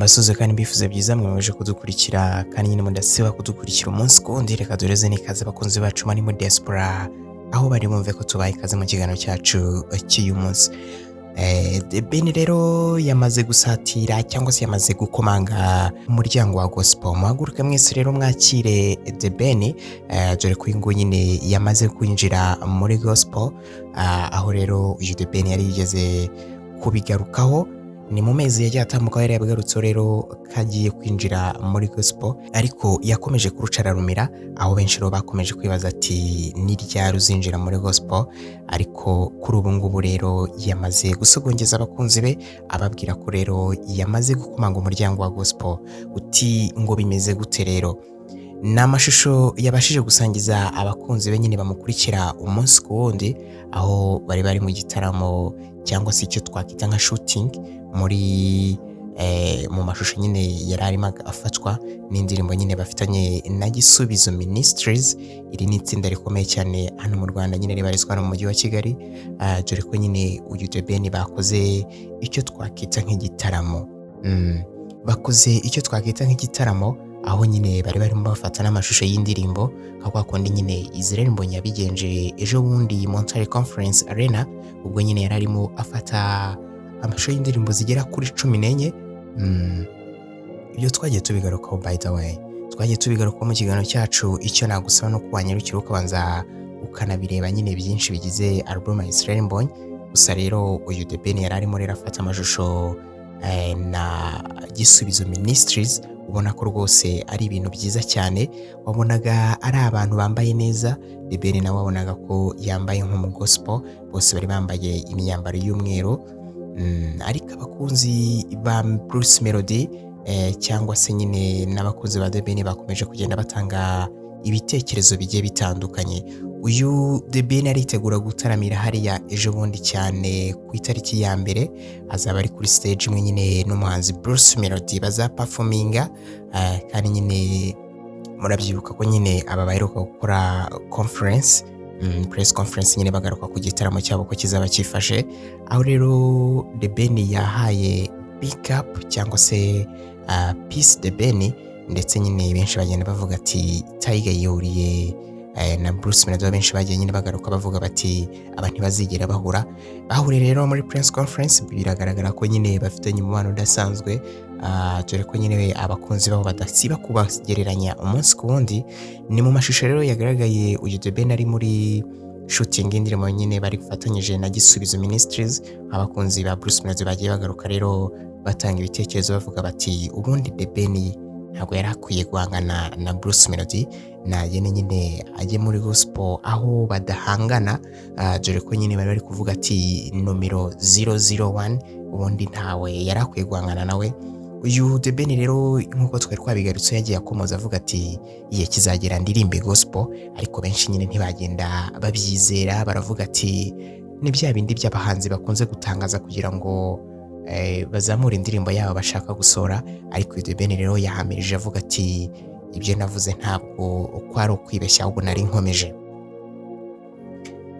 Mbasuhuze kandi mbifuze byiza mwemeje kudukurikira, kandi nyine mudasiba kudukurikira umunsi ku wundi. Reka dureze n'ikaze abakunzi bacu bari muri diaspora aho bari, bumve ko tubaye ikaze mu kiganiro cyacu cy'uyu munsi. The Ben rero yamaze gusatira cyangwa se yamaze gukomanga umuryango wa gospel. Muhaguruke mwese rero mwakire The Ben, dore ko uyu nguyu nyine yamaze kwinjira muri gospel. Aho rero uyu The Ben yari yigeze kubigarukaho, ni mu mezi yagiye atambuka yari yabigarutseho rero kagiye kwinjira muri gospel, ariko yakomeje kurucararumira, aho benshi rero bakomeje kwibaza ati: "Ni ryari uzinjira muri gospel?" Ariko kuri ubu ngubu rero yamaze gusogongeza abakunzi be, ababwira ko rero yamaze gukomanga umuryango wa gospel. Uti ngo bimeze gute rero? Ni amashusho yabashije gusangiza abakunzi be nyine bamukurikira umunsi ku wundi, aho bari bari mu gitaramo cyangwa se icyo twakwita nka shooting muri mu mashusho nyine yari arimo afatwa n'indirimbo nyine bafitanye na Gisubizo Ministries. Iri ni itsinda rikomeye cyane hano mu Rwanda nyine ribarizwa hano mu mujyi wa Kigali, dore ko nyine uyu The Ben bakoze icyo twakwita nk'igitaramo. Bakoze icyo twakwita nk'igitaramo, aho nyine bari barimo bafata n'amashusho y'indirimbo nka kwa kundi nyine Israel Mbonyi yabigenje ejo bundi Montreal Conference Arena, ubwo nyine yari arimo afata amashusho y'indirimbo zigera kuri 14. Ibyo twagiye tubigarukaho, by the way, twagiye tubigarukaho mu kiganiro cyacu. Icyo nagusaba no wanyarukira ukabanza ukanabireba nyine byinshi bigize album ya Israel Mbonyi. Gusa rero uyu The Ben yari arimo rero afata amashusho na Gisubizo Ministries, ubona ko rwose ari ibintu byiza cyane. Wabonaga ari abantu bambaye neza. The Ben nawe wabonaga ko yambaye nk'umugospel, bose bari bambaye imyambaro y'umweru. Ariko abakunzi ba Bruce Melody cyangwa se nyine n'abakunzi ba The Ben bakomeje kugenda batanga ibitekerezo bigiye bitandukanye. Uyu The Ben aritegura gutaramira hariya ejo bundi cyane ku itariki ya 1, azaba ari kuri stage imwe nyine n'umuhanzi Bruce Melody, bazaperforminga. Kandi nyine murabyibuka ko nyine aba baheruka gukora conference, press conference nyine bagaruka ku gitaramo cyabo ko kizaba cyifashe, aho rero The Ben yahaye big up cyangwa se Peace The Ben, ndetse nyine benshi bagenda bavuga ati Tiger yihuriye na Bruce Melody. Benshi bagiye nyine bagaruka bavuga bati aba ntibazigera bahura. Bahuriye rero muri press conference, biragaragara ko nyine bafitanye umubano udasanzwe, dore ko nyine abakunzi babo badasiba kubagereranya umunsi ku wundi. Ni mu mashusho rero yagaragaye uyu The Ben ari muri shooting y'indirimbo nyine bari gufatanyije na Gisubizo Ministries. Abakunzi ba Bruce Melody bagiye bagaruka rero batanga ibitekerezo bavuga bati ubundi The Ben ntabwo yari akwiye guhangana na Bruce Melody, nagende nyine ajye muri gospel aho badahangana, dore ko nyine bari bari kuvuga ati nomero 001 ubundi ntawe yari akwiye guhangana nawe. Uyu The Ben rero, nk'uko twari twabigarutse, yagiye akomoza avuga ati igihe kizagera ndirimbe gospel, ariko benshi nyine ntibagenda babyizera, baravuga ati ni bya bindi by'abahanzi bakunze gutangaza kugira ngo bazamure indirimbo yabo bashaka gusohora. Ariko uyu The Ben rero yahamirije avuga ati ibyo navuze ntabwo uko ari ukwibeshya, ahubwo nari nkomeje.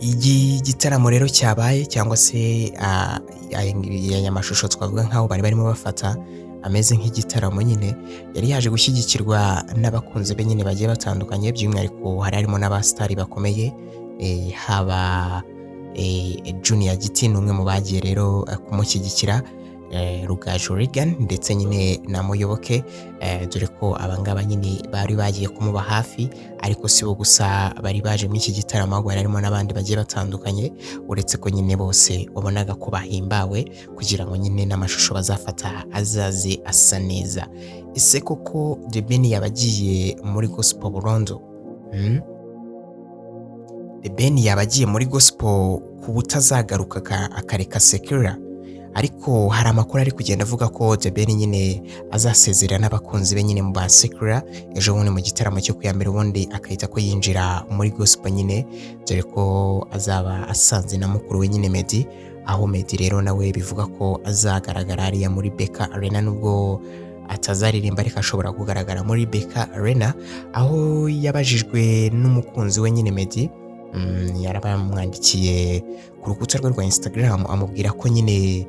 Iki gitaramo rero cyabaye cyangwa se aya mashusho twavuga nk'aho bari barimo bafata ameze nk'igitaramo nyine, yari yaje gushyigikirwa n'abakunzi be nyine bagiye batandukanye, by'umwihariko hari harimo n'abasitari bakomeye, haba Junior Giti ni umwe mu bagiye rero kumushyigikira, Rugaju Regan ndetse nyine na Muyoboke, dore ko abangaba nyine bari bagiye kumuba hafi. Ariko si bo gusa bari baje muri iki gitaramo, ahubwo hari harimo n'abandi bagiye batandukanye, uretse ko nyine bose wabonaga ko bahimbawe kugira ngo nyine n'amashusho bazafata azaze asa neza. Ese koko The Ben yaba agiye muri gospel burundu? The Ben yaba agiye muri gospel ku butazagaruka akareka secular? Ariko hari amakuru ari kugenda avuga ko The Ben nyine azasezerera n'abakunzi be nyine mu ba secular ejo bundi mu gitaramo cyo kuya mbere, ubundi akahita ko yinjira muri gospel nyine, dore ko azaba asanze na mukuru we nyine Meddy, aho Meddy rero nawe bivuga ko azagaragara hariya muri BK Arena, nubwo atazaririmba ariko ashobora kugaragara muri BK Arena, aho yabajijwe n'umukunzi we nyine Meddy, yarabamwandikiye ku rukuta rwe rwa Instagram amubwira ko nyine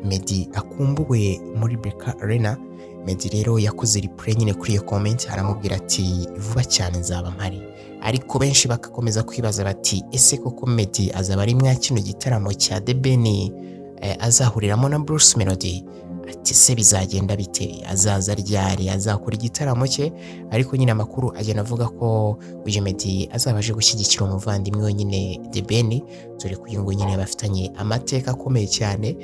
Meddy akumbuwe muri BK Arena. Meddy rero yakoze reply nyine kuri iyo comment, aramubwira ati vuba cyane nzaba mpari. Ariko benshi bagakomeza kwibaza bati ese koko Meddy azaba ari mwa kino gitaramo cya The Ben azahuriramo na Bruce Melody? Ati se bizagenda bite? Azaza ryari? Azakora igitaramo cye? Ariko nyine amakuru agenda avuga ko uyu Meddy azaba aje gushyigikira umuvandimwe we nyine The Ben, dore ko uyu nguyu nyine bafitanye amateka akomeye cyane,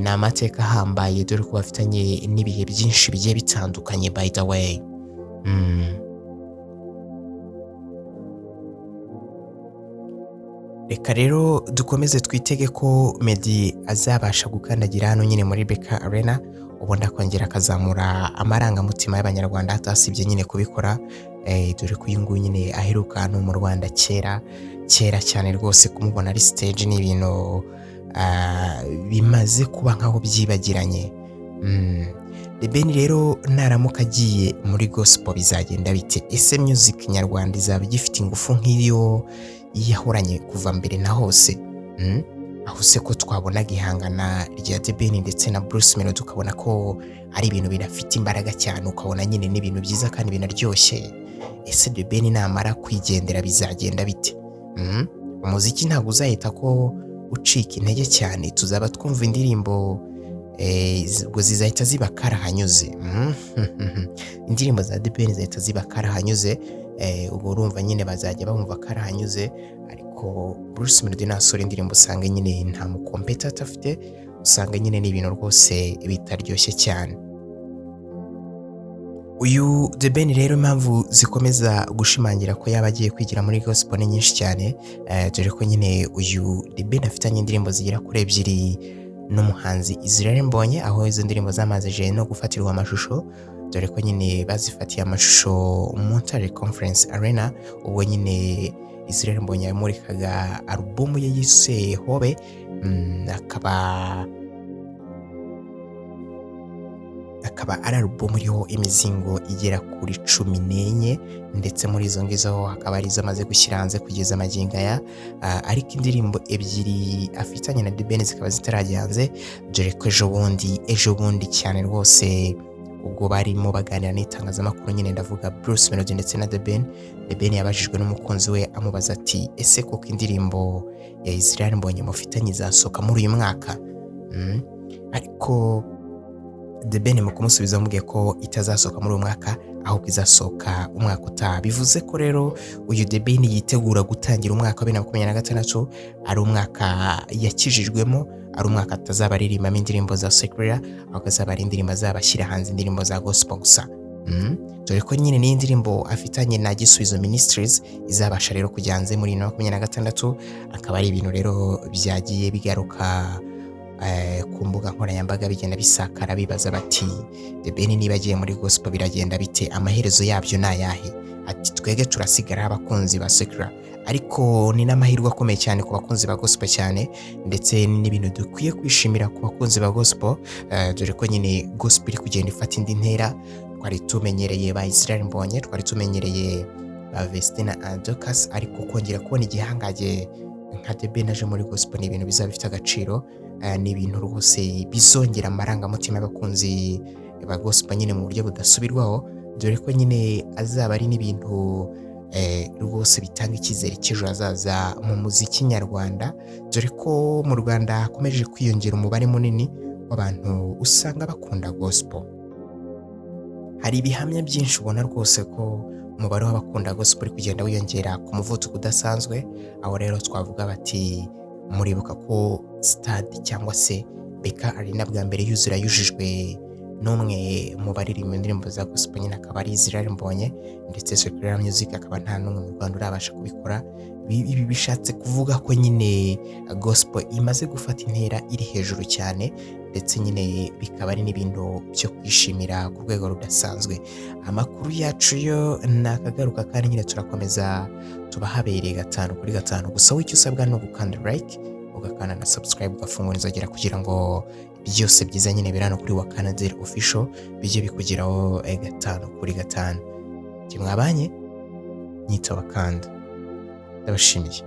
ni amateka ahambaye, dore ko bafitanye n'ibihe byinshi bigiye bitandukanye, by the way. Reka rero dukomeze twitege ko Meddy azabasha gukandagira hano nyine muri BK Arena, ubundi akongera akazamura amarangamutima y'Abanyarwanda atasibye nyine kubikora, dore ko uyu nguyu nyine aheruka hano mu Rwanda kera kera cyane rwose. Kumubona ari stage ni ibintu bimaze kuba nkaho byibagiranye. The Ben rero naramuka agiye muri gospel bizagenda bite? Ese music nyarwanda izaba igifite ingufu nk'iyo yahoranye kuva mbere na hose? Aho se ko twabonaga ihangana rya The Ben ndetse na Bruce Melody, ukabona ko ari ibintu binafite imbaraga cyane, ukabona nyine n'ibintu byiza kandi binaryoshye. Ese The Ben namara kwigendera bizagenda bite? Umuziki ntabwo uzahita ko ucika intege cyane, tuzaba twumva indirimbo ubwo zizahita ziba karahanyuze. Indirimbo za The Ben zizahita ziba karahanyuze, ubwo urumva nyine bazajya bumva karahanyuze. Ariko Bruce Melody nasohora indirimbo usanga nyine nta mucompetitor afite, usanga nyine ni ibintu rwose bitaryoshye cyane. Uyu The Ben rero impamvu zikomeza gushimangira ko yaba agiye kwigira muri gospel ni nyinshi cyane, dore ko nyine uyu The Ben afitanye indirimbo zigera kuri ebyiri n'umuhanzi Israel Mbonyi, aho izo ndirimbo zamaze no gufatirwa amashusho, dore ko nyine bazifatiye amashusho mu Ntare Conference Arena, ubwo nyine Israel Mbonyi yamurikaga alubumu ye yise Hobe, akaba ari alubumu iriho imizingo igera kuri 14, ndetse muri izo ngizo hakaba ari izo amaze gushyira hanze kugeza magingo aya, ariko indirimbo ebyiri afitanye na The Ben zikaba zitarajya hanze, dore ko ejo bundi cyane rwose ubwo barimo baganira n'itangazamakuru nyine, ndavuga Bruce Melody ndetse na The Ben, The Ben yabajijwe n'umukunzi we amubaza ati ese koko indirimbo ya Israel Mbonyi mufitanye izasohoka muri uyu mwaka? Ariko The Ben mu kumusubiza amubwiye ko itazasohoka muri uyu mwaka, ahubwo izasohoka umwaka utaha. Bivuze ko rero uyu The Ben yitegura gutangira umwaka wa 2026 ari umwaka yakijijwemo, ari umwaka atazaba aririmbamo indirimbo za secular, ahubwo azaba ari indirimbo azaba ashyira hanze indirimbo za gospel gusa. Dore ko nyine n'iyi ndirimbo afitanye na Gisubizo Ministries izabasha rero kujya hanze muri 2026, akaba ari ibintu rero byagiye bigaruka ku mbuga nkoranyambaga bigenda bisakara, bibaza bati The Ben niba agiye muri gospel biragenda bite? Amaherezo yabyo ni ayahe? Ati twege turasigara abakunzi ba secular. Ariko ni n'amahirwe akomeye cyane ku bakunzi ba gospel cyane, ndetse n'ibintu dukwiye kwishimira ku bakunzi ba gospel, dore ko nyine gospel iri kugenda ifata indi ntera. Twari tumenyereye ba Israel Mbonyi, twari tumenyereye ba Vestine na Dorcas, ariko kongera kubona igihangange nka The Ben aje muri gospel ni ibintu bizaba bifite agaciro, ni ibintu rwose bizongera amarangamutima y'abakunzi ba gospel nyine mu buryo budasubirwaho, dore ko nyine azaba ari n'ibintu rwose bitanga icyizere cy'ejo hazaza mu muziki nyarwanda, dore ko mu Rwanda hakomeje kwiyongera umubare munini w'abantu usanga bakunda gospel. Hari ibihamya byinshi ubona rwose ko umubare w'abakunda gospel uri kugenda wiyongera ku muvuduko udasanzwe, aho rero twavuga bati muribuka ko stade cyangwa se BK Arena bwa mbere yuzura yujujwe n'umwe mu baririmba indirimbo za gospel nyine akaba ari Israel Mbonyi, ndetse Secular Music akaba nta n'umwe mu Rwanda urabasha kubikora. Ibi bishatse kuvuga ko nyine gospel imaze gufata intera iri hejuru cyane, ndetse nyine bikaba ari n'ibintu byo kwishimira ku rwego rudasanzwe. Amakuru yacu yo ni akagaruka kandi nyine turakomeza tubahabereye 5 kuri 5, gusa wowe icyo usabwa ni ugukanda like, ugakanda na subscribe, ugafungura inzogera kugira ngo byose byiza nyine biri hano kuri Wakanaderi Official bijye bikugeraho 5 kuri 5. Njye mwabanye nyita Wakanda, ndabashimiye.